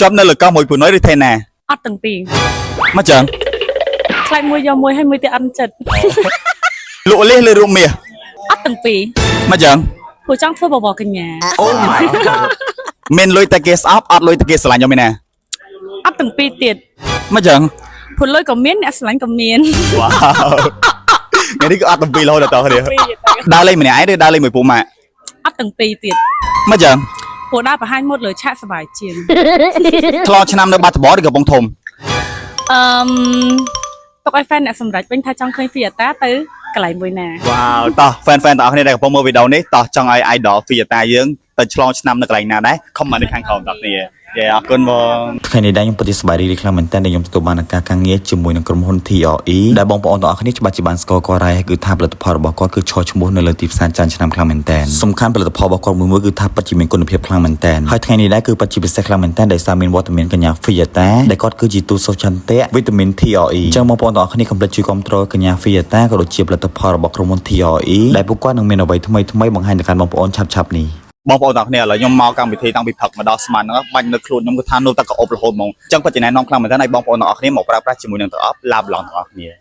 ជាប់នៅលើកោះមួយពូនុយឬថេណា អត់ទាំងពីរ មកចឹង ខ្លាចមួយយកមួយហើយមួយទៀតអត់ចិត្ត លក់លះឬរូបមាស អត់ទាំងពីរ មកចឹង ព្រោះចង់ធ្វើបវរកញ្ញា អូ my god មានលុយតែគេស្អប់អត់លុយតែគេស្រឡាញ់យកមែនណា អត់ទាំងពីរទៀត មកចឹង ព្រោះលុយក៏មានអ្នកស្រឡាញ់ក៏មាន វ៉ាវថ្ងៃនេះគឺអត់ទាំងពីររហូតដល់តគ្នាដើរលេងម្នាក់ឯងឬដើរលេងមួយពូម៉ាក់ អត់ទាំងពីរទៀត មកចឹង ព្រោះដើរបង្ហាញមុតលើឆាកសប្បាយជាង ឆ្លងឆ្នាំនៅបាត់ដំបងឬកំពង់ធំ អឺមទុកឲ្យ fan អ្នកសម្រេចវិញថាចង់ឃើញហ្វីអាតាទៅកន្លែងមួយណា វ៉ាវតោះ fan fan ទាំងអស់គ្នាដែលកំពុងមើលវីដេអូនេះតោះចង់ឲ្យ idol ហ្វីតាយើងទៅឆ្លងឆ្នាំនៅកន្លែងណាដែរ comment នៅខាងក្រោមទាំងអស់គ្នាយេអរគុណបង ថ្ងៃនេះដែរខ្ញុំពិតជាសប្បាយរីករាយខ្លាំងមែនទែនដែលខ្ញុំទទួលបានឱកាសការងារជាមួយនឹងក្រុមហ៊ុន TRE ដែលបងប្អូនទាំងអស់គ្នាច្បាស់ជាបានស្គាល់គាត់ហើយហើយគឺថាផលិតផលរបស់គាត់គឺឈរឈ្មោះនៅលើទីផ្សារចានឆ្នាំខ្លាំងមែនទែនសំខាន់ផលិតផលរបស់គាត់មួយៗគឺថាពិតជាមានគុណភាពខ្លាំងមែនទែនហើយថ្ងៃនេះដែរគឺពិតជាពិសេសខ្លាំងមែនទែនដោយសារមានវត្តមានកញ្ញា Fiata ដែលគាត់គឺជាទូតសុឆន្ទៈវីតាមីន TRE អញ្ចឹងបងប្អូនទាំងអស់គ្នាកុំភ្លេចជួយគាំទ្រកញ្ញា Fiata ក៏ដូចជាផលិតផលរបស់ក្រុមហ៊ុន TRE ដែលពួកគាត់នឹងមានអ្វីថ្មីៗបង្ហាញទៅកាន់បងប្អូនឆាប់ៗនេះ បងប្អូនទាំងគ្នាឥឡូវខ្ញុំមកកម្មវិធីតាំងពីព្រឹកមកដល់ស្មានហ្នឹងបាញ់នៅខ្លួនខ្ញុំគឺថានៅតែក្អប់រហូតហ្មងអញ្ចឹងពិតជាណែនាំខ្លាំងមែនទែនឲ្យបងប្អូនទាំងអស់គ្នាមកប្រើប្រាស់ជាមួយនឹងទឹកអប់ឡាបឡងទាំងអស់គ្នា។